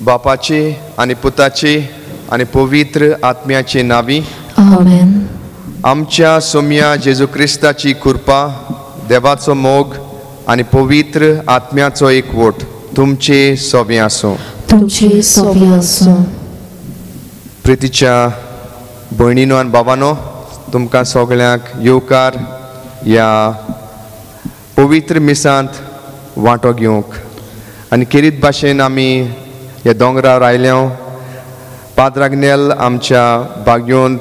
बापाची आनी पुताची आनी पवित्र आत्म्याची नावी आमेन। आमच्या सोम्या जेजू क्रिस्ताची कृपा, देवाचो मोग आनी पवित्र आत्म्याचो एकवट तुमचे सोबे आसूं। तुमचे सोबे आसूं। प्रितीच्या भयणीनो आनी बाबानो, तुमकां सगळ्यांक येवकार ह्या पवित्र मिसांत वांटो घेवंक। आनी खेरीत भाशेन आमी ह्या दोंगरार आयल्या। पाद्र आग्नेल आमच्या बागयोन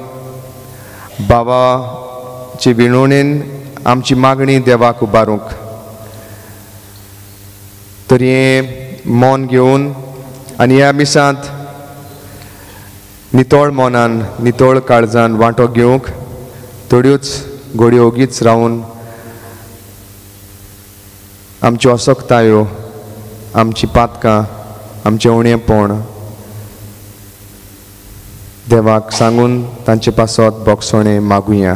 बाबाचे विणवणेन आमची मागणी देवाक उबारूंक, तर हें मन घेवन आनी ह्या मिसांत नितळ मनान नितळ काळजान वांटो घेवंक थोड्योच घडयो ओगीच रावन आमच्यो असक्तायो, आमची पातकां, आमचें उणेपण देवाक सांगून तांचे पासत बोगसणें मागुया।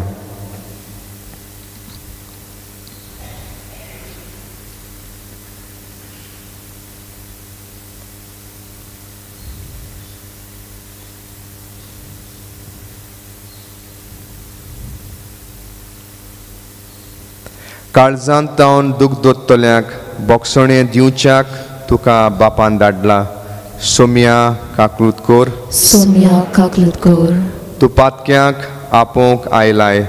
काळजांत तावन दूख दोत्तल्यांक बोगसणें दिवच्याक तुका बापान धाडला। सोम्या काकलूत कोर, सोम्या काकलूत कोर। तूं पातक्यांक आपोवंक आयलाय,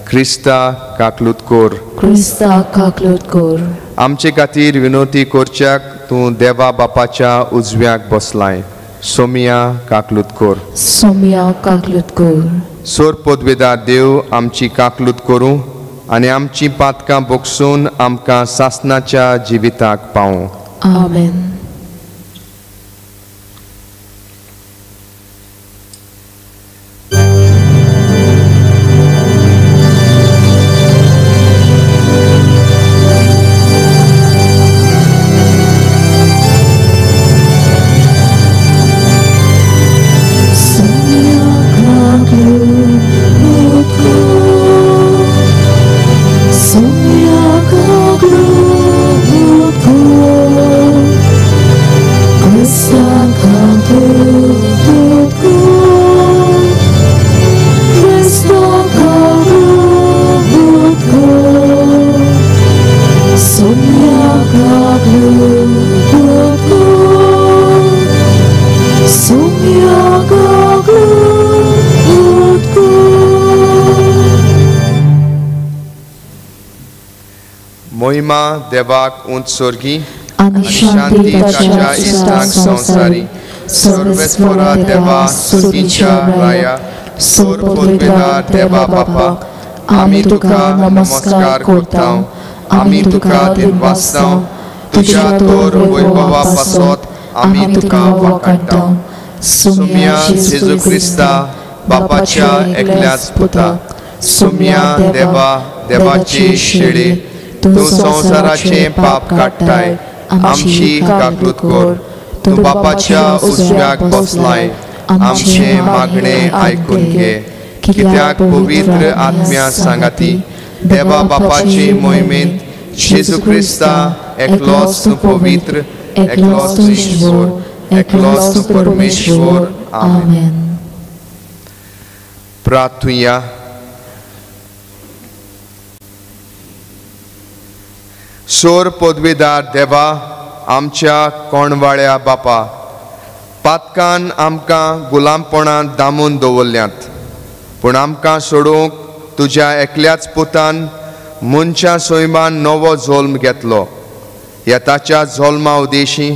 क्रिस्ता काकलूत कोर, क्रिस्ता काकलूत कोर। आमचे खातीर विनोती करच्याक तूं देवा बापाच्या उजव्याक बसलाय। सोम्या काकलूत कोर, सोम्या काकलूत कोर। सोर पदवेदार देव आमची काकलूत करूं आनी आमची पातकां बोगसून आमकां सासनाच्या जिविताक पावूं। आमेन। महिमा देवाक उंच स्वर्गी आनी शांती ताच्या इश्टांक संवसारी। सर्वेस्परा देवा सुगीच्या राया, सोर पदवेदार देवा बापा, आमी तुका नमस्कार करता, आमी तुका दिनवासता, तुज्या तोर वैभवा पासत आमी तुका वाकाडटा। सुम्या जेजू क्रिस्ता बापाच्या एकल्याच पुता, सुम्या देवा देवाची शेळी, तूं संवसाराचें पाप काडटाय, आमची काकलूत कर। तूं बापाच्या उजव्याक बसलाय, आमचें मागणें आयकून घे। कित्याक पवित्र आत्म्या सांगाती देवा बापाचे मोहिमेंत जेजू क्रिस्ता एकलोच तूं पवित्र, एकलोच तूं ईश्वर, एकलोच तूं परमेश्वर। आमेन। प्रार्थुया। सोर पदवेदार देवा आमच्या कोणवाळ्या बापा, पातकान आमकां गुलामपणांत दामून दवरल्यात, पूण आमकां सोडोवंक तुज्या एकल्याच पुतान मनशा सैमान नवो जल्म घेतलो। ह्या ताच्या जल्मा उद्देशी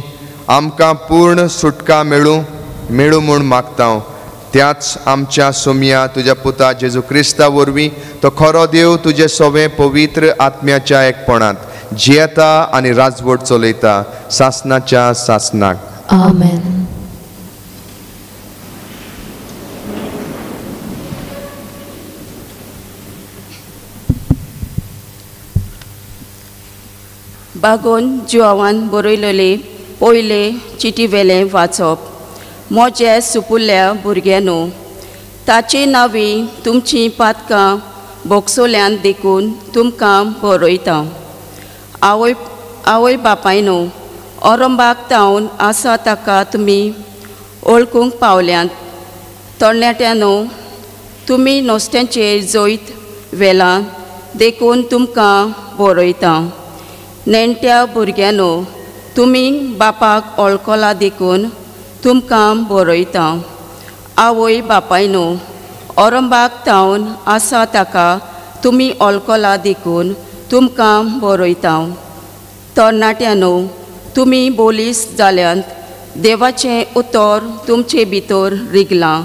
आमकां पूर्ण सुटका मेळूं मेळूं म्हूण मागता। त्याच आमच्या सोम्या तुज्या पुता जेजू क्रिस्ता वरवीं तो खरो देव तुजे सवे पवित्र आत्म्याच्या एकपणांत जियेता आनी राजवट चलयता सासनाच्या सासनाक। आमेन। बागोन जुआवान बरयलेले पयले चिटी वेलें वाचप। म्हजे सुपुल्ल्या भुरग्यांनो, ताचे नांवी तुमचीं पातकां बोगसोल्यान देखून तुमकां बरयता। आवय आवय बापायनो, औरंबाक तावन आसा ताका तुमी ओळखूंक पावल्यांत. तरणाट्यांनो, तुमी नुस्त्यांचेर जैत व्हेलां देखून तुमकां बरयता. नेणट्या भुरग्यांनो, तुमी बापाक ओळखला देखून तुमकां बरयता. आवय बापायनो, औरंबाक तावन आसा ताका तुमी ओळखला देखून तुमकां बरयता. तरणाट्यांनो, तुमी बोलीस जाल्यांत, देवाचें उतर तुमचे भितर रिगलां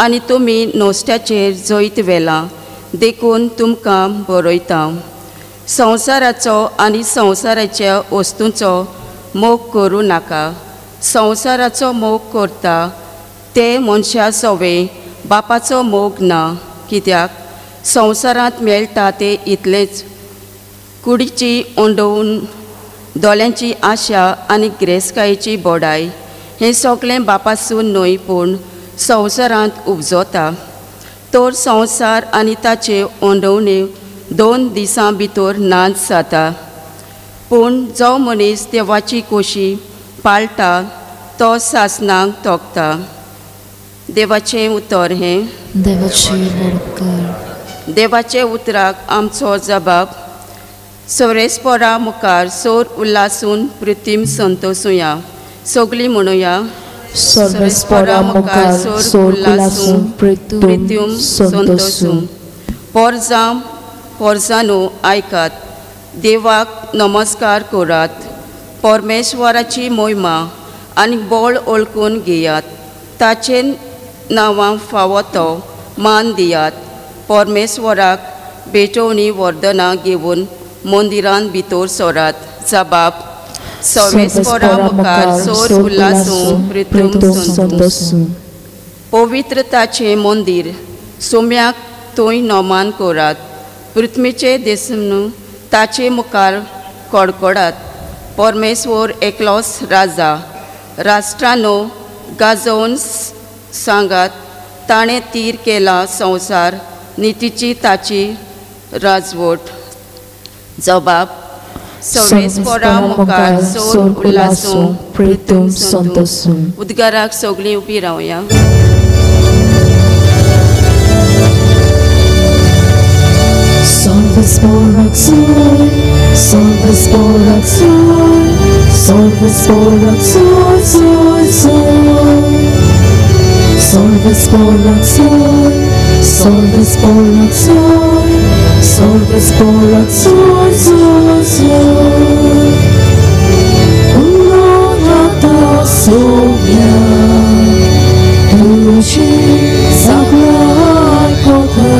आनी तुमी नुस्त्याचेर जैत व्हेलां देखून तुमकां बरयता. संवसाराचो आनी संवसाराच्या वस्तूंचो मोग करूं नाका. संवसाराचो मोग करता ते मनशा सवे बापाचो मोग ना, कित्याक संवसारांत मेळटा ते इतलेंच. कुडीची ओंडोवन, दोळ्यांची आशा आनी गिरेस्तकायेची बोडाय हें सगळें बापासून न्हय पूण संवसारांत उपजता. तर संवसार आनी ताचे ओंडोवणे 2 दिसां भितर नाच जाता. पूण जो मनीस देवाची कोशी पाळटा तो सासणाक तोखता. देवाचें उतर हें. देवाचे उतराक आमचो जबाब. सोरेस्पोरा मुखार सोर उल्हासून पृथ्वीम संतोसुया. सगळीं म्हणुया, सोरेस्पोरा मुखार सोर उल्हासून पृथ्वीम संतोसूं. पोरजां पोरजांनो आयकात, देवाक नमस्कार करात. परमेश्वराची मोहिमा आनी बळ ओळखून घेयात. ताचे नांवां फावो तो मान दियात. परमेश्वराक भेटवणी वर्धनां घेवन मंदिरान भितर सरात. जबाब, सर्वेस्पोरा मुखार सोर उल्हासूं पृथ्वीम संतोसूं. पवित्रताचें मंदीर सोम्याक थंय नमान करात. पृथ्वीचे देसून ताचे मुखार कडकडात. परमेश्वर एकलोच राजा. राष्ट्रांनो गाजोवन सांगात, ताणें तीर केला संवसार, नितीची ताची राजवट. जबाब, सर्वेस्पोरा मुखार सोर उल्हासूं पृथ्वीम संतोसूं. उद्गाराक सगळीं उबी रावया. Solvesporak sol, solvesporak sol, solvesporak sol, sol, sol. Solvesporak sol, solvesporak sol, solvesporak sol, sol, sol. Un'orata sovia, duci sagrai potrà.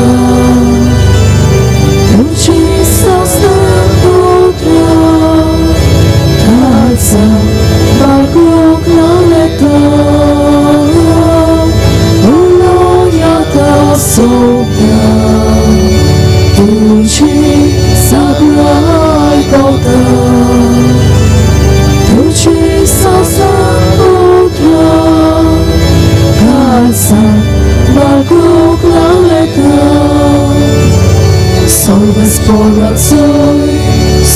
Solvesporak sol,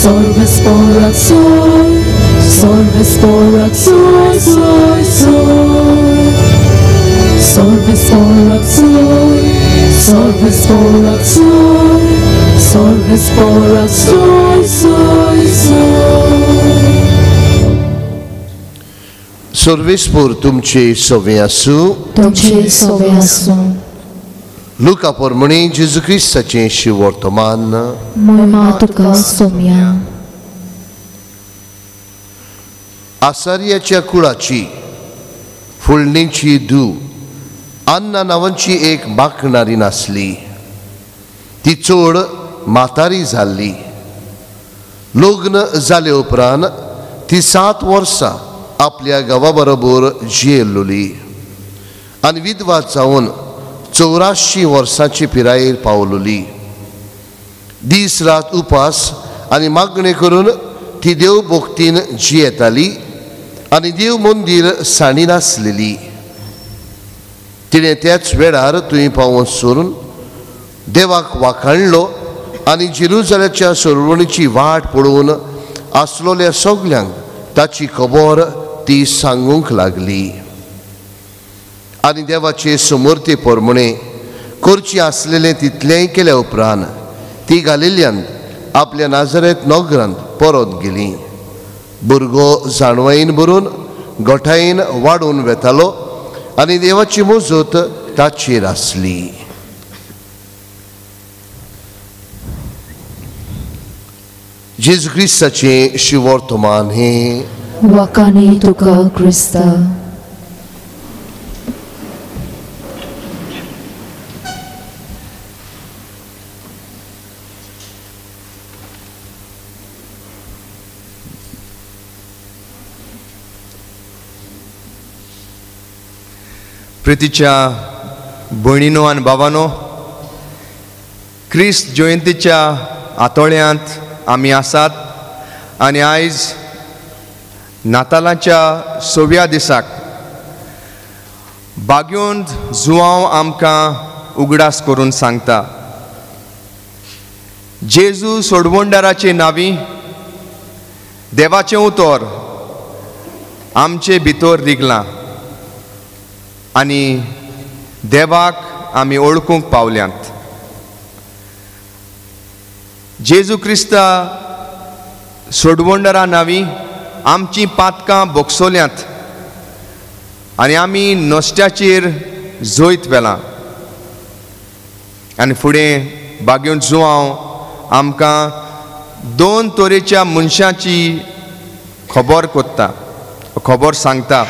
solvesporak sol, solvesporak sol, sol, sol. Solvesporak sol, solvesporak sol, solvesporak sol, sol, sol. Solvespor तुमचे सवे आसूं. तुमचे सवे आसूं. लुका प्रमाणे जेजू क्रिस्ताचें शिवर्तमान. महिमा तुका सोम्या. आसारियाच्या कुळाची फुलणीची धूव अन्ना नांवाची एक मागणारी नासली. ती चड म्हातारी जाल्ली. लग्न जाले उपरांत ती 7 वर्सां आपल्या गांवा बरोबर जियेल्ली आनी विधवा जावन 84 वर्सांची पिरायेर पावलोली. दीस रात उपास आनी मागणें करून ती देव भक्तीन जियेताली आनी देव मंदीर साणी नासलेली. तिणें त्याच वेळार थंय पावोवन सरून देवाक वाखाणलो आनी जेरुजालेच्या सरवणीची वाट पळोवन आसलोल्या सगल्यांक ताची खबर ती सांगूंक लागली. आनी देवाचे सुमूर्ती पोरमुणे करची आसलेलें तितलेंय केल्या उपरांत ती गालिल्यांत आपल्या नाजरेत नगरांत परत गेली. भुरगो जाणवायेन भरून गोठायेन वाडून वेतालो आनी देवाची मुजत ताचेर आसली. जेजू क्रिस्ताचें शिवर्तमान हें. वाकानी तुका क्रिस्ता. प्रितीच्या भयणीनो आनी बाबानो, क्रिस्त जयंतीच्या आतोळ्यांत आमी आसात आनी आयज नातालाच्या सव्या दिसाक बाग्योंत जुवांव आमकां उगडास करून सांगता, जेजू सोडवणदाराचे नांवी देवाचें उतर आमचे भितर रिगलां आनी देवाक आमी वळखूंक पावल्यांत. जेजू क्रिस्ता सोडवणदारा नांवी आमचीं पातकां बोगसोल्यांत आनी आमी नश्ट्याचेर जैत व्हेलां. आनी फुडें बागेवन जुवांव आमकां दोन तरेच्या मनशांची खबर कोत्ता, खबर सांगता.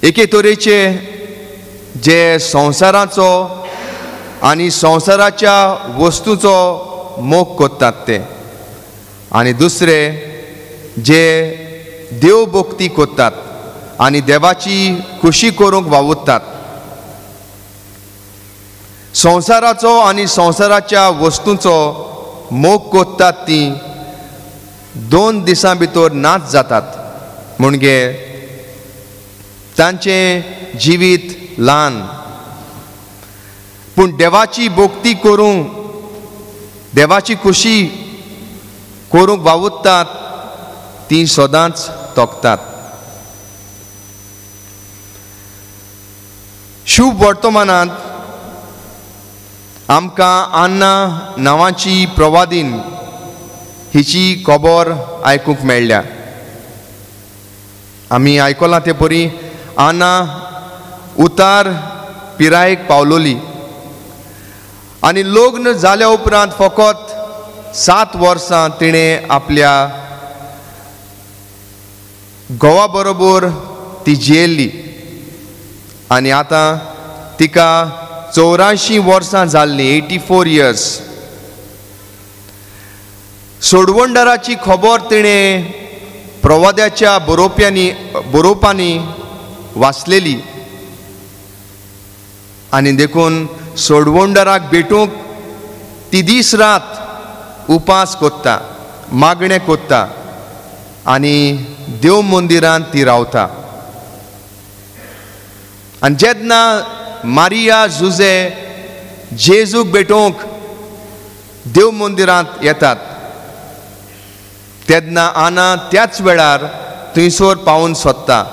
एके तरेचे जे संवसाराचो आनी संवसाराच्या वस्तूचो मोग कोत्तात ते, आनी दुसरे जे देव भक्ती कोत्तात आनी देवाची खुशी करूंक वावुरतात. संवसाराचो आनी संवसाराच्या वस्तूंचो मोग कोत्तात ती 2 दिसां भितर नाच जातात, म्हणजे तांचें जिवीत ल्हान. पूण देवाची भक्ती करूंक, देवाची खुशी करूंक वावुरतात ती सदांच तोखतात. शुभ वर्तमानांत आमकां आन्ना नांवाची प्रवादीन हिची खबर आयकूंक मेळ्ळ्या. आमी आयकलां ते परी आना उतार पिरायेक पावलोली आनी लग्न जाल्या उपरांत फकत 7 वर्सां तिणें आपल्या घोवा बरोबर ती जियेल्ली आनी आतां तिका 84 वर्सां जाल्लीं, 84 इयर्स. सोडवणदाराची खबर तिणें प्रवाद्याच्या बरोवपांनी वाचलेली आनी देखून सोडवणदाराक भेटूंक ती दीस रात उपास कोत्ता, मागणें कोत्ता आनी देव मंदिरांत ती रावता. आनी जेन्ना मारिया जुजे जेजूक भेटोवंक देव मंदिरांत येतात तेन्ना आना त्याच वेळार थंयसर पावून सोदता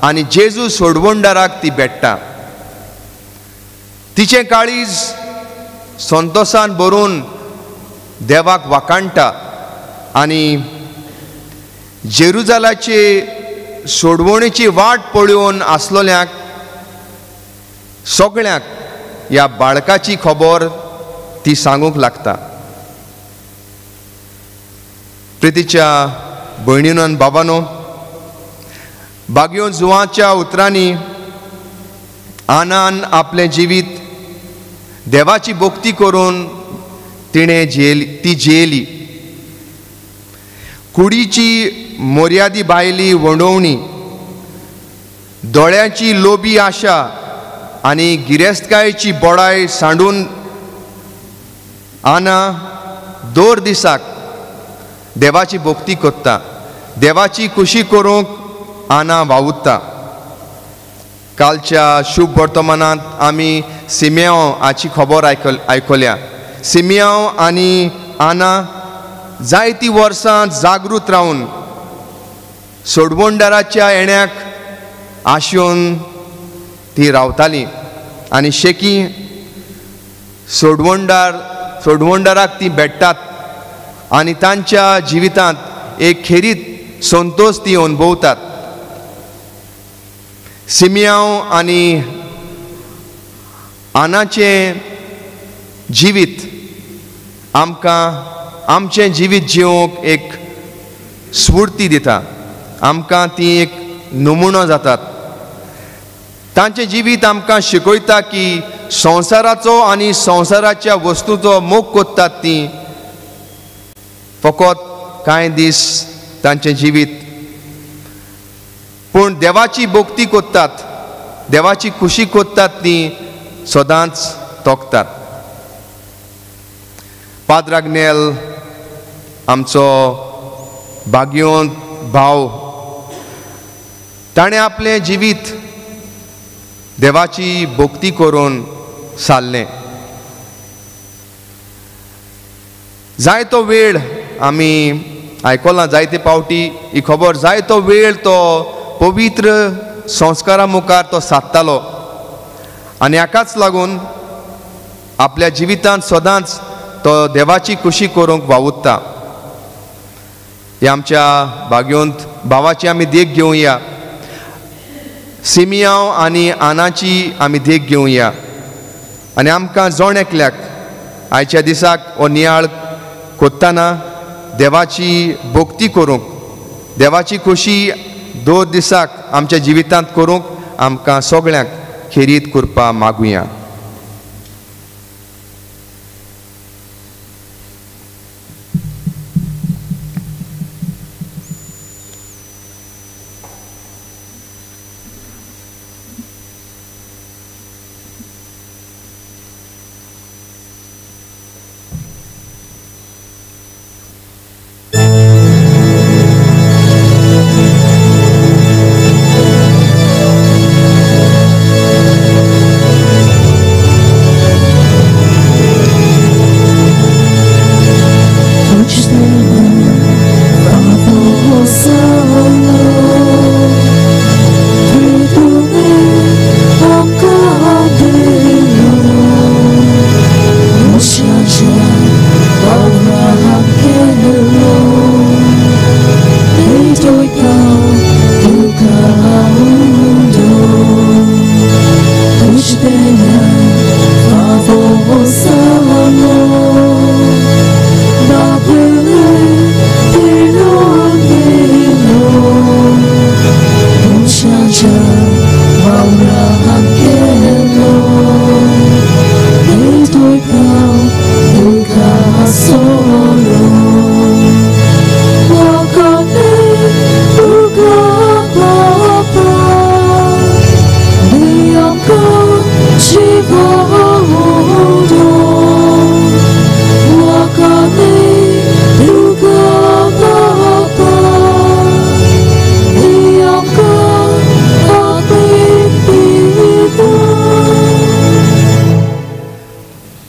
आनी जेजू सोडवणदाराक ती भेट्टा. तिचें काळीज संतोसान भरून देवाक वाखाणटा आनी जेरुजालाचे सोडवणेची वाट पळोवन आसलोल्यांक सगळ्यांक ह्या बाळकाची खबर ती सांगूंक लागता. प्रितीच्या भयणीनो आनी बाबानो, बागयो जुवाच्या उतरांनी आनान आपलें जिवीत देवाची भक्ती करून तिणें जियेली, ती जियेली. कुडीची मर्यादी भायली वंडोवणी, दोळ्यांची लोबी आशा आनी गिरेस्तकायेची बडाय सांडून आना दर दिसाक देवाची भक्ती करता, देवाची खुशी करूंक आना वावुरता. कालच्या शुभ वर्तमानांत आमी सिमियांव हाची खबर आयकल्या. सिमियांव आनी आना जायतीं वर्सां जागृत रावन सोडवणदाराच्या येण्याक आशेवन ती रावताली आनी शेकी सोडवणदाराक ती भेट्टात आनी तांच्या जिवितांत एक खेरीत संतोश ती अनुभवतात. सिमियांव आनी आनाचें जिवीत आमकां आमचें जिवीत जिवंक एक स्फूर्ती दिता, आमकां ती एक नमुनो जातात. तांचें जिवीत आमकां शिकयता की संवसाराचो आनी संवसाराच्या वस्तूचो मोग करतात ती फकत कांय दीस तांचें जिवीत, पूण देवाची भक्ती करतात, देवाची खुशी करतात ती सदांच तोखतात. पाद्र आग्नेल आमचो भाग्यवंत भाव, ताणें आपलें जिवीत देवाची भक्ती करून सारलें. जायतो वेळ आमी आयकलां, जायते पावटी ही खबर, जायतो वेळ तो पवित्र संस्कारा मुखार तो सादतालो आनी हाकाच लागून आपल्या जिवितांत सदांच तो देवाची खुशी करूंक वावुरता. ह्या आमच्या भाग्यवंत भावाची आमी देख घेवया, सिमियांव आनी आनाची आमी देख घेवया आनी आमकां जण एकल्याक आयच्या दिसाक हो नियाळ कोत्ताना देवाची भक्ती करूंक, देवाची खुशी दर दिसाक आमच्या जिवितांत करूंक आमकां सगळ्यांक खेरीत कृपा मागुया.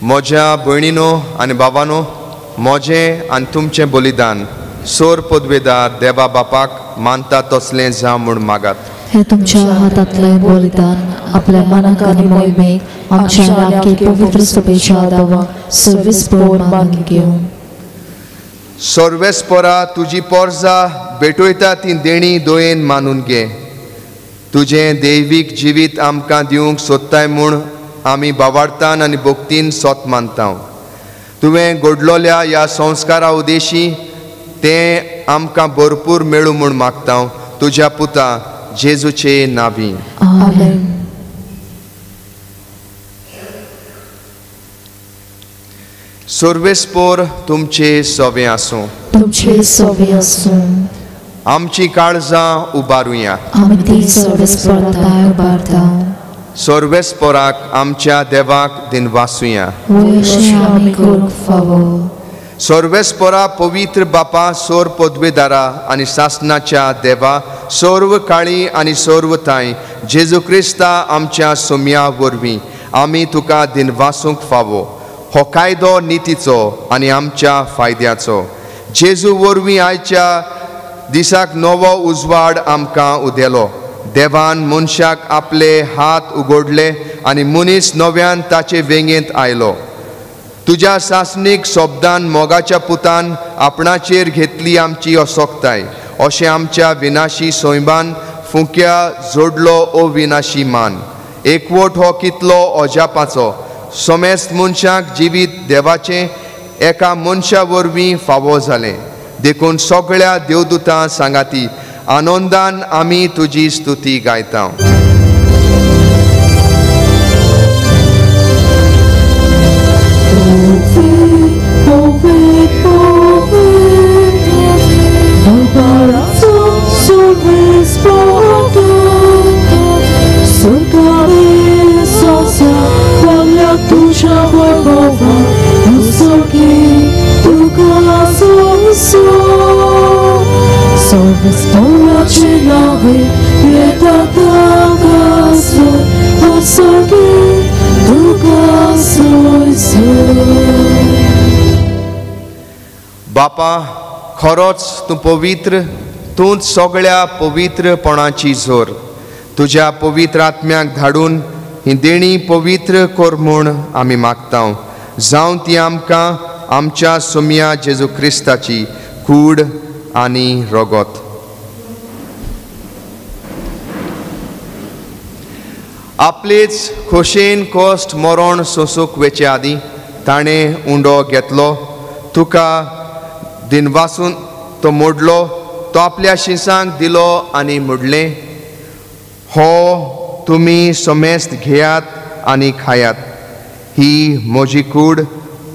म्हज्या भयणीनो आनी बाबानो, म्हजें आनी तुमचें बलिदान सोर पदवेदार देवा बापाक मानता तसलें जावं म्हूण मागात. हे तुमच्या हातांतलें बलिदान आपल्या मनाक आनी मोहिमेक आमच्या लागीं पवित्र सभेच्या दावाक सर्वेस्पोर मागून घेवन. सर्वेस्पोरा तुजी पोरजा भेटयता ती देणी दोयेन मानून घे. तुजें दैवीक जिवीत आमकां दिवंक सोदताय म्हूण आमी बावाडतान आनी भक्तीन सोत मानता. तुवें घडलोल्या ह्या संस्कारा उद्देशी तें आमकां भरपूर मेळूं म्हूण मागता तुज्या पुता जेजूचे नांवी. आमेन. सर्वेस्पोर तुमचे सोवे आसूं. तुमचे सोवे आसूं. आमची काळजां उबारुया. आमी ती सर्वेस्पोरा उबारता. सर्वेस्पोराक आमच्या देवाक दिनवासुया. सर्वेस्पोरा पवित्र बापा सोर पदवेदारा आनी सासनाच्या देवा सर्व काळी आनी सर्व तांय जेजू क्रिस्ता आमच्या सोम्या वरवीं आमी तुका दिनवासूंक फावो. हो कायदो नितीचो आनी आमच्या फायद्याचो. जेजू वरवीं आयच्या दिसाक नवो उजवाड आमकां उदेलो. देवान मनशाक आपले हात उगडले आनी मनीस नव्यान ताचे वेंगेंत आयलो. तुज्या सासणीक शब्दान मोगाच्या पुतान आपणाचेर घेतली आमची असोक्ताय, अशें आमच्या विनाशी सैमान फुंक्या जोडलो अविनाशी मान. एकवट हो कितलो अजापाचो, समेस्त मनशाक जिवीत देवाचें एका मनशा वरवीं फावो जालें. देखून सगळ्या देवदूतां सांगाती आनंदान आमी तुजी स्तुती गायता. बापा, खरोच तूं पवित्र, तूंच सगळ्या पवित्रपणाची जोर. तुज्या पवित्र आत्म्याक धाडून ही देणी पवित्र कर म्हूण आमी मागता. जावं ती आमकां आमच्या सोम्या जेजू क्रिस्ताची कूड आनी रगत. आपलेच खोशेन कश्ट मरण सोंसूंक वेचे आदीं ताणें उंडो घेतलो, तुका दिनवासून तो मोडलो, तो आपल्या शिसांक दिलो आनी म्हणलें, हो तुमी समेस्त घेयात आनी खायात, ही म्हजी कूड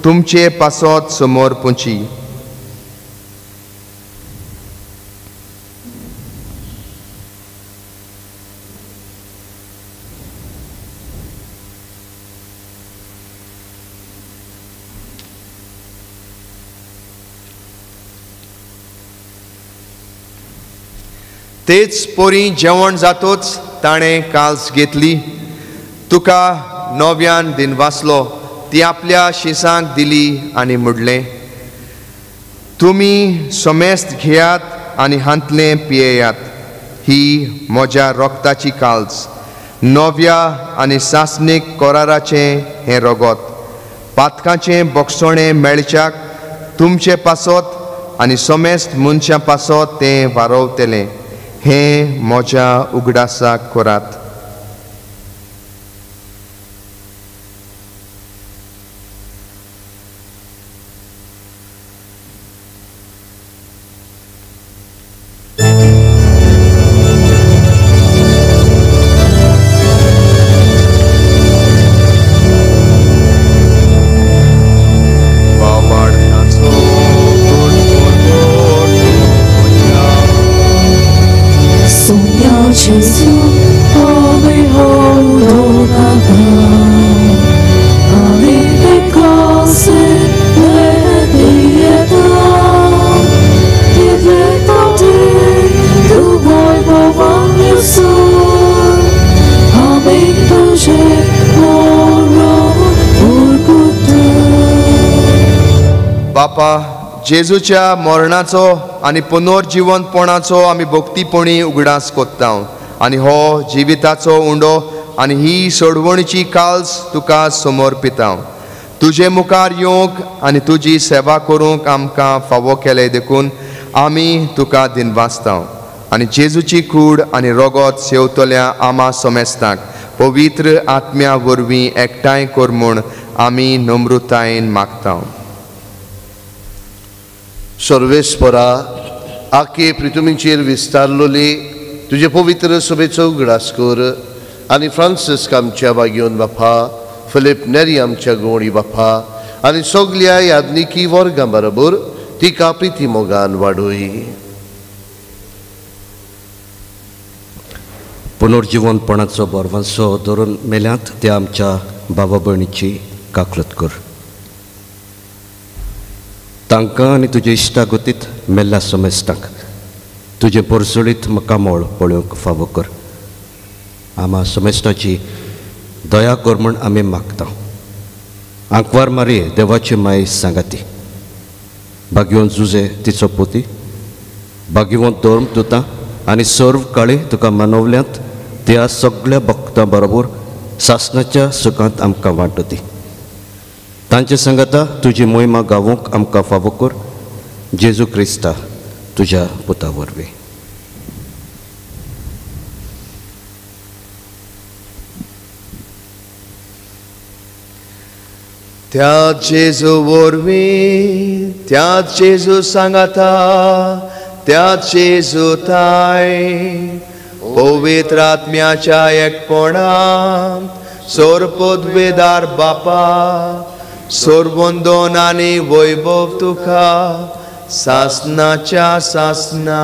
तुमचे पासत समोर पुची. तेच पोरी जेवण जातोच ताणें काल्स घेतली, तुका नव्यान दिनवासलो, ती आपल्या शिसांक दिली आनी म्हणलें, तुमी समेस्त घेयात आनी हांतलें पियेयात, ही म्हज्या रक्ताची काल्स, नव्या आनी सासणीक कराराचें हें रगत, पातकाचें बक्षणें मेळच्याक तुमचे पासत आनी समेस्त मनशां पासत तें वारोवतलें. हें म्हज्या उगडासाक करात. बापा, जेजूच्या मरणाचो आनी पुनर्जिवंतपणाचो आमी भक्तीपणी उगडास कोत्ता आनी हो जिविताचो उंडो आनी ही सोडवणीची काल्स तुका समर्पिता. तुजे मुखार येवंक आनी तुजी सेवा करूंक आमकां फावो केले देखून आमी तुका दिनवासता आनी जेजूची कूड आनी रगत सेवतल्या आमा समेस्तांक पवित्र आत्म्या वरवीं एकठांय कर म्हूण आमी नम्रतायेन मागता. सर्वेस्परा, आखे पृथ्वीचेर विस्तारलोली तुजे पवित्र सभेचो उगडास कर आनी फ्रांसिस्क आमच्या बागयोन बापा, फिलीप नेरी आमच्या गोवणी बापा आनी सगल्या यादनिकी वर्गां बरोबर तिका प्रिती मोगान वाडोय. पुनर्जिवनपणाचो बरवांसो धरून मेल्यांत त्या आमच्या बाबा भयणीची काकलत कर. तांकां आनी तुजे इश्टागतीत मेल्ल्या समेस्तांक तुजें पोरसुळीत मकामोळ पळोवंक फावो कर. आमा समेस्ताची दया कर म्हूण आमी मागता. आंकवार मारये देवाची माय सांगाती, भाग्यवंत जुजे तिचो पोती, भाग्यवंत धर्म दुतां आनी सर्व काळी तुका मानवल्यांत त्या सगळ्या भक्तां बरोबर सासणाच्या सुखांत आमकां वांटो दी. तांचे संगता तुजी मोहिमा गावोंक आमकां फावो कर, जेजू क्रिस्ता तुज्या पुता वरवीं. त्या जेजू वरवीं, त्या जेजू सांगाता, त्या जेजू ताय पवित्र आत्म्याच्या एकपणान सोरपदवेदार बापा सोरवंदन आनी वैभव तुका सासनाच्या सासना.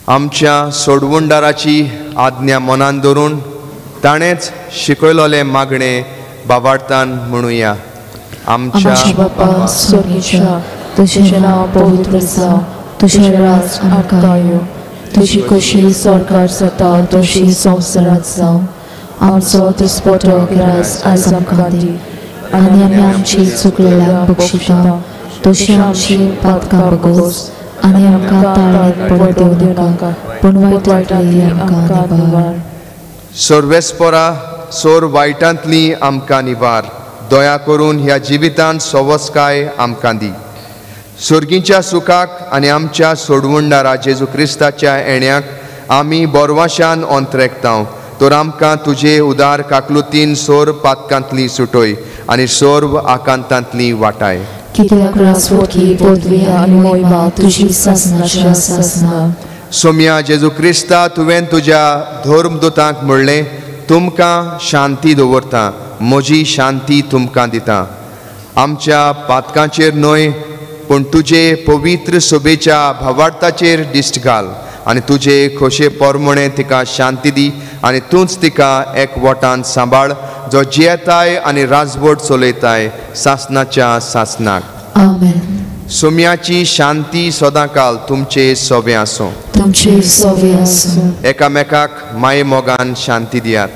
आमच्या सोडवणदाराची आज्ञा मनान धरून ताणेंच शिकयलोलें मागणें बाबार्थान म्हणुया. आमच्या बापा स्वर्गीच्या, तुजें नांव पवित्र जावं, तुजें राज आमकां येवं, तुजी खोशी स्वर्गार जाता तशी संवसारांत जावं. आमचो दिसपटो ग्रास आयज आमकां दी आनी आमी आमची चुकलेल्यांक बक्षिता तशी आमची पातकां बगोस आनी आमकां ताळेंत पडूंक दिवं नाका, पूण वायटांतली आमकां निवार. सर्वेस्परा सोर वायटांतली आमकां निवार, दया करून ह्या जिवितांत सवस्काय आमकां दी. सर्गीच्या सुखाक आनी आमच्या सोडवणदारा जेजू क्रिस्ताच्या येण्याक आमी बोरवाशान अंतरेकतांव, तर आमकां तुजे उदार काकलुतीन सोर पातकांतली सुटय आनी सर्व आकांतांतली वाटाय. कित्याक राजवटी पदवी आनी मोहिमा तुजी सासनाच्या सासना. सोम्या जेजू क्रिस्ता, तुवें तुज्या धर्मदूतांक म्हणलें, तुमकां शांती दवरता, म्हजी शांती तुमकां दिता. आमच्या पातकांचेर न्हय पूण तुजे पवित्र सोबेच्या भावार्थाचेर दिश्ट घाल आनी तुजे खोशे पोरमणे तिका शांती दी आनी तूंच तिका एक वटान सांबाळ, जो जियेताय आनी राजवट चलयताय सासनाच्या सासनाक. आमेन. सोम्याची शांती सदांकाल तुमचे सोबे आसूं. तुमचे सोबे आसूं. एकामेकाक माये मोगान शांती दियात.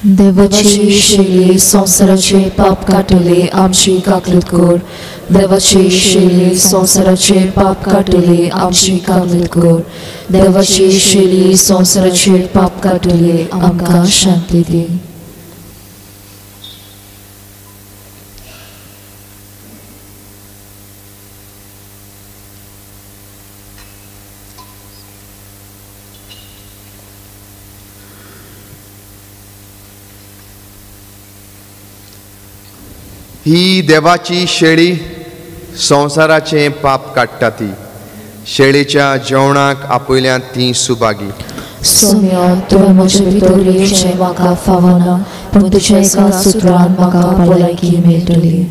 देवाची शेली संवसाराचे पाप काडटले आमची काकलूत कर. देवाची शेली संवसाराचे पाप काडटले आमची काकलूत कर. देवाची शेली संवसाराचे पाप काडटले आमकां शांती दी. ही देवाची शेळी संवसाराचें पाप काडटा ती शेळीच्या जेवणाक आपयल्यात ती सुभागी. सोम्या, तुवें म्हजे भितर येवचें म्हाका फावना, पूण तुज्या एका सुत्रान म्हाका भलायकी मेळटली.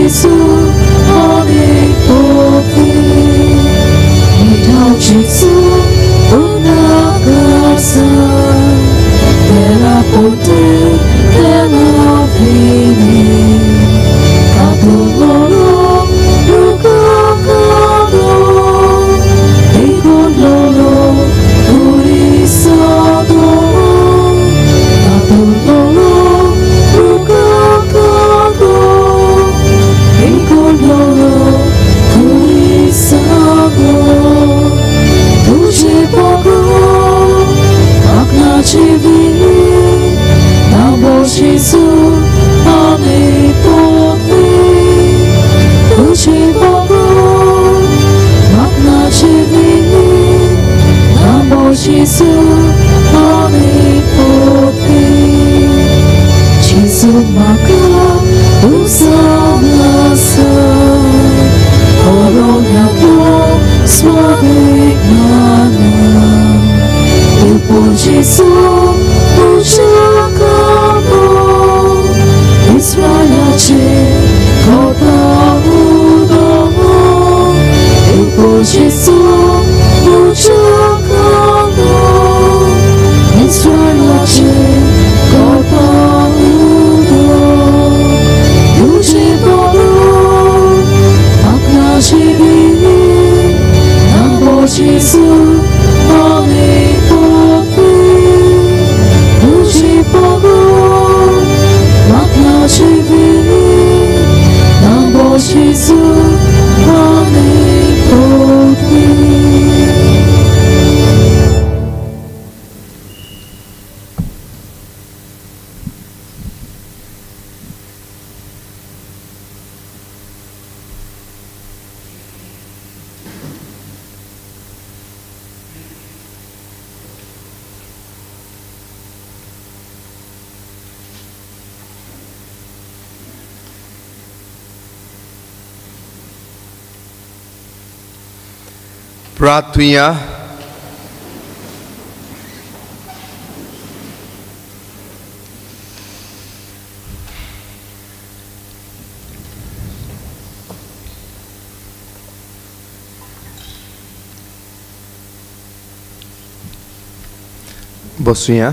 Gesù ogni potere, mi dà Gesù una casa della potere della fine. Capololo, Lucacado, Igololo, Urisado. Capololo, Lucacado, Igololo, Urisado. Duce poco, Aknacivi, Namo Gesù, ogni potere. Duce poco, Aknacivi, Namo Gesù, ogni potere. Gesù maka usanasa, Corona swadegnana. Il por Gesù ucakabo, Israelace kota udomo. Il por Gesù ucakabo, Israelace kota udomo. Duce pogo, aknacivi, Namo Gesù ogni potere. Duce pogo, aknacivi, Namo Gesù ogni potere. प्रार्थुया। बसुया।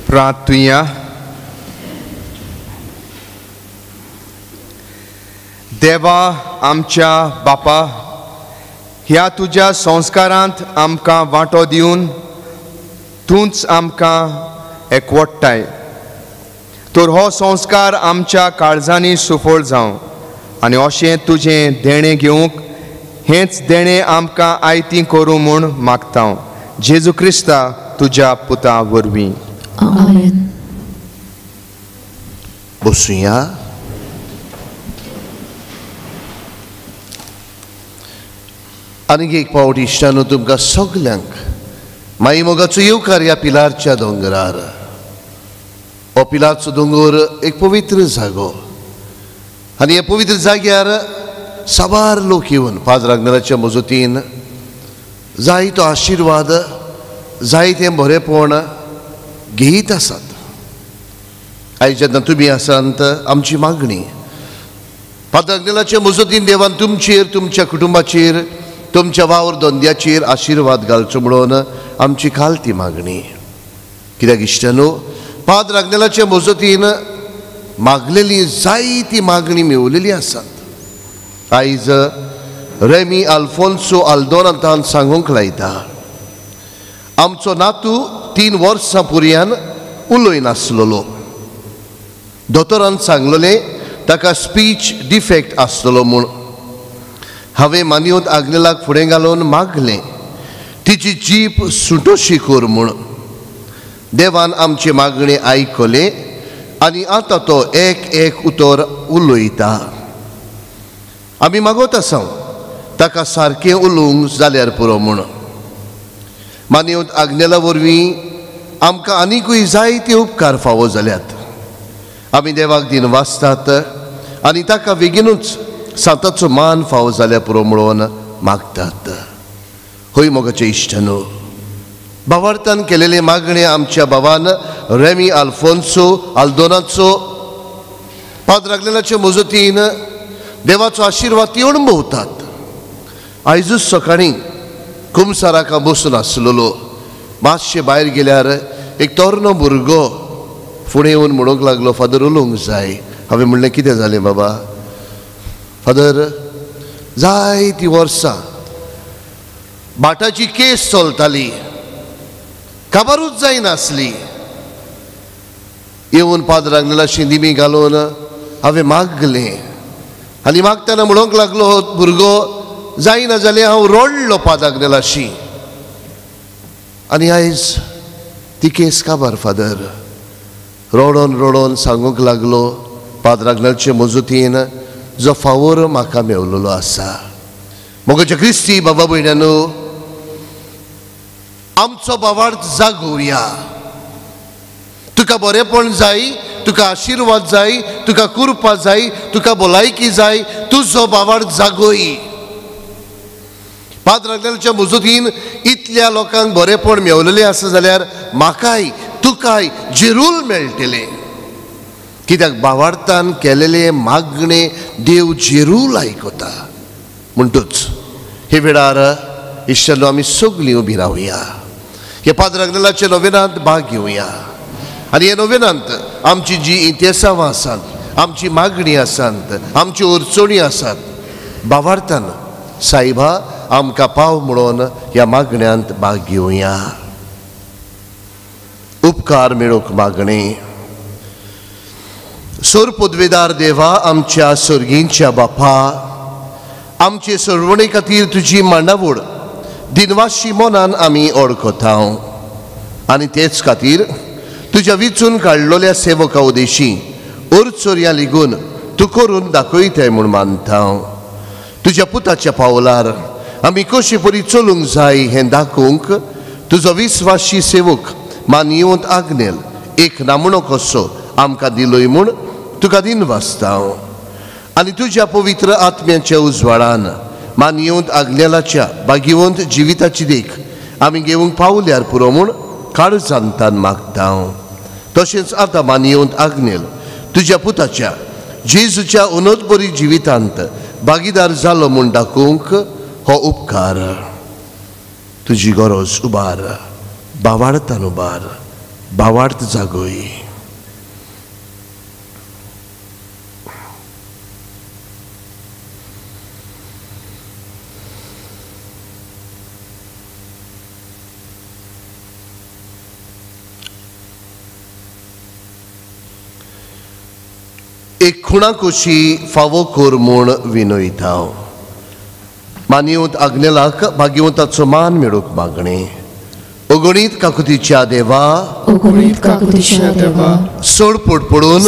प्रार्थुया। देवा आमच्या बापा, ह्या तुज्या संस्कारांत आमकां वांटो दिवन तूंच आमकां एकवटाय, तर हो संस्कार आमच्या काळजांनी सुफळ जावं आनी अशें तुजें देणें घेवंक हेंच देणें आमकां आयतीं करूं म्हूण मागता जेजू क्रिस्ता तुज्या पुता वरवीं. आमेन. बसुया. आनीक एक पावट इश्टानो तुमकां सगल्यांक माई मोगाचो येवकार ह्या पिलारच्या दोंगरार. हो पिलारचो दोंगर एक पवित्र जागो आनी ह्या पवित्र जाग्यार साबार लोक येवन पाद्र आग्नेलाच्या मजतीन जाय तो आशिर्वाद, जाय तें बरेपण घेयत आसात. आयज जेन्ना तुमी आसात आमची मागणी पाद्र आग्नेलाच्या मजतीन देवान तुमचेर, तुमच्या कुटुंबाचेर, तुमच्या वावर धंद्याचेर आशिर्वाद घालचो म्हणून आमची खालती मागणी. कित्याक इश्टानो, पाद्र आग्नेलाच्या मजतीन मागलेली जायती मागणी मेवलेली आसात. आयज रेमी आल्फोन्सो आल्दोनांतान सांगूंक लायता, आमचो नातू 3 वर्सां पुरयान उलयनासलेलो. दोतोरान सांगलेलें ताका स्पीच डिफेक्ट आसतलो म्हूण. हांवें मानयेवंत आग्नेलाक फुडें घालून मागलें तिची जीप सुटोशी कर म्हूण. देवान आमची मागणें आयकलें आनी आतां तो एक एक उतर उलयता. आमी मागत आसा ताका सारकें उलोवंक जाल्यार पुरो म्हूण. मानयेवंत आग्नेला वरवीं आमकां आनिकूय जायते उपकार फावो जाल्यात. आमी देवाक दिन वाचतात आनी ताका बेगीनूच सांताचो मान फावो जाल्यार पुरो म्हणून मागतात. हय मोगाचे इश्टानो, भावार्थान केलेले मागणे आमच्या भावान रेमी आल्फोन्सो आल्दोनाचो पाद्र आग्नेलाचे मजतीन देवाचो आशिर्वाद ती अणभवतात. आयजूच सकाळीं कुमसाराक बसून आसलेलो. मातशें भायर गेल्यार एक तरनो भुरगो फुडें येवन म्हणूंक लागलो, फादर उलोवंक जाय. हांवें म्हणलें कितें जालें बाबा? फादर जायतीं वर्सां भाटाची केस चलताली, काबारूच जायनासली. येवन पाद्र आग्नेलाशी दिमी घालून हांवें मागलें आनी मागतना म्हणूंक लागलो भुरगो, जायना जालें हांव रडलो पाद्र आग्नेलाशी. आनी आयज ती केस काबार फादर. रडोन रडोन सांगूंक लागलो पाद्र आग्नेलाचे मजतीन जो फावोर म्हाका मेवलेलो आसा. मोगाच्या क्रिस्ती बाबा भयण्यानो, आमचो भावार्थ जागोवया. तुका बरेपण जाय, तुका आशिर्वाद जाय, तुका कृपा जाय, तुका भलायकी जाय, तुजो भावार्थ जागोय. पाद्र आग्नेलाच्या मजतीन इतल्या लोकांक बरेपण मेवलेलें आसा जाल्यार म्हाकाय तुकाय जेरूल मेळटलें. कित्याक भावार्थान केलेले मागणे देव जेरूल आयकता. म्हणटूच हे वेळार इश्टानो आमी सगळीं उबी रावया, हे पाद्र आग्नेलाच्या नोवेनांत भाग घेवया आनी हे नोवेनांत आमची जी इतिहासां आसात, आमची मागणी आसात, आमच्यो अडचणी आसात, भावार्थान सायबा आमकां पाव म्हणून ह्या मागण्यांत भाग घेवया. उपकार मेळोवंक मागणी. सोर पदवेदार देवा, आमच्या सर्गींच्या बापा, आमचे सरवणे खातीर तुजी मांडावळ दिनवाशी मनान आमी ओळखता आनी तेच खातीर तुज्या विचून काडलेल्या सेवका उदेशी अडचर्या लिगून तूं करून दाखयताय म्हूण मानता. तुज्या पुताच्या पावलार आमी कशे परी चलूंक जाय हें दाखोवंक तुजो विस्वाशी सेवक मानयेवंत आग्नेल एक नामणो कसो आमकां दिलोय म्हूण तुका दिनवासता. आनी तुज्या पवित्र आत्म्याच्या उजवाडान मानयेवंत आग्नेलाच्या भाग्यवंत जिविताची देख आमी घेवंक पावल्यार पुरो म्हूण काळजांतान मागता. तशेंच आतां मानयेवंत आग्नेल तुज्या पुताच्या जेजूच्या उनोदबरी जिवितांत भागीदार जालो म्हूण दाखोवंक हो उपकार तुजी गरज उबार, भावार्थान उबार, भावार्थ जागोय. एक खुणा कशी फावो कर म्हूण विनयता. मानयेवंत आग्नेलाक भाग्यवंताचो मान मेळोवंक मागणें. अगणीत काकुतीच्या देवा, अगणीत काकुतीच्या देवा, सोडपोट पडून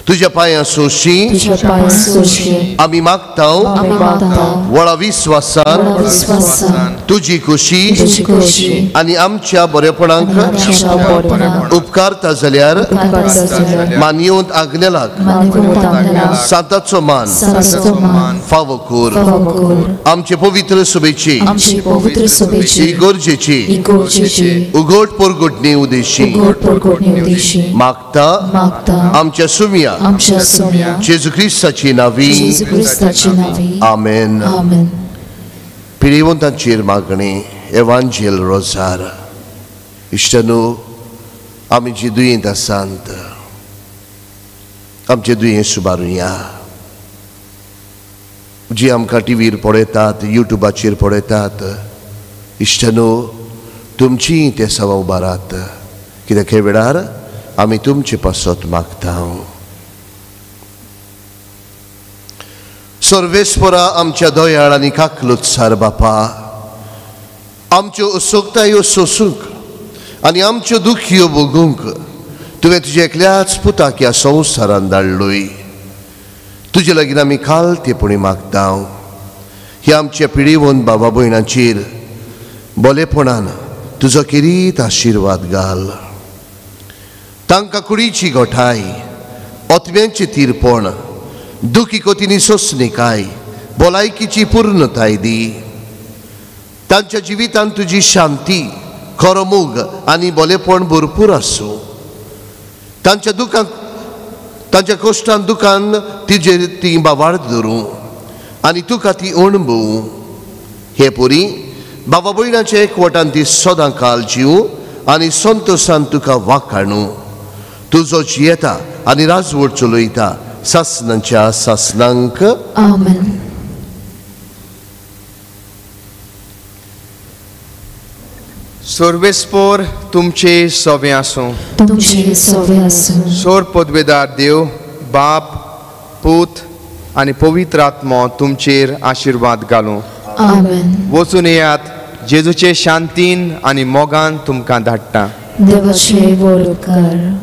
तुज्या पांयां सोशी आमी मागता व्हडा विस्वासान तुजी खोशी आनी आमच्या बरेपणाक उपकारता जाल्यार मानयेवंत आग्नेलाक सांताचो मान फावो कर. आमचे पवित्र सभेची इगर्जेची उगड परगटणी उदेशी मागता आमच्या सुम्या जेजू क्रिस्ताची नावी. आमेन. पिळेवंतांचेर मागणी. एवांजेल रोजार. इश्टानो, आमी जी दुयेंत आसात आमचें दुयेंस सुबारुया. जी आमकां टिवीर पळयतात, युट्यूबाचेर पळयतात, इश्टानो तुमची ते सवा उबारात कित्याक हे वेळार आमी तुमचे पासत मागता. सर्वेस्परा आमच्या दयाळ आनी काकलुत्सार बापा, आमच्यो असोगतायो सोसूंक आनी आमच्यो दुखयो भोगूंक तुवें तुज्या एकल्याच पुताक ह्या संवसारान धाडलोय. तुजे लागीं आमी खालतेपणी मागता ह्या आमच्या पिळीवन बाबा भयणाचेर बोलेपणान तुजो किरीत आशिर्वाद घाल. तांकां कुडीची गोठाय, ओतम्यांचें तीरपण, दुखी कोतीनी सोंसणीकाय, भलायकीची पूर्णताय दी. तांच्या जिवितांत तुजी शांती, खरो मोग आनी बोलेपण भरपूर आसूं. तांच्या दुखांक, तांच्या कश्टान दुखान तिजेर ती बावाळ धरूं आनी तुका ती अणभवूं. हे पुरी बाबा भयणाच्या एकवटान ती सदां काल जीव आनी संतोशान तुका वाखाणू. तुजो जियेता आनी राजवट चलयता सासनांच्या सासनांक. आमेन. सर्वेस्पोर तुमचे सवे आसूं. तुमचे सवे आसूं. सोर पदवेदार देव बाप, पूत आनी पवित्र आत्मो तुमचेर आशिर्वाद घालूं. आमेन. वचून येयात, जेजूचे शांतीन आनी मोगान तुमकां धाडटा. देवाचे व्हड उपकार.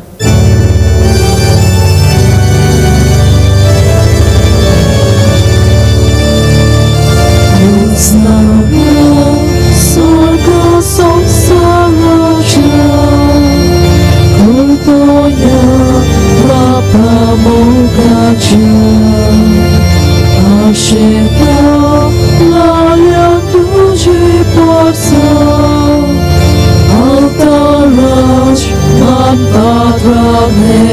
Altaraj, man patra me.